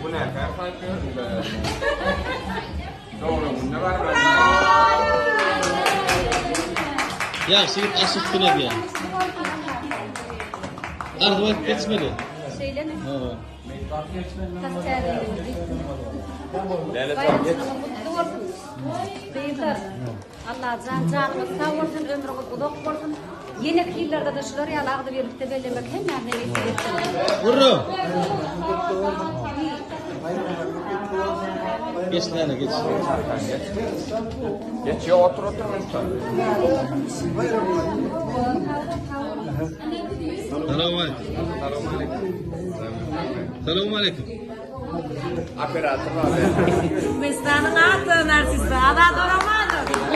Günäkär saýyp ýörün-de. Dogry günde barmaly. Ýagşy ýigit aş üstüne diýýär. Arzuw aýdyp geçmeli. Şeýlemi? Hawa. Tas täze ýylyň Baýramçylygyňyz gutly bolsun. Gyzlar, Allajan janyňyz sag bolsun, ömrüňiz uzak bolsun. Ýeneki ýyllarda-da şular ýaly agzybirlikde bellemek hemmämize nesip etsin. Gurra. Geç Läle geç. Geç ýok otur otur lütfen. Salam aleyküm. Salam aleyküm. Operator abi. Türkmenistanyň atly artisti Azat Oramanow.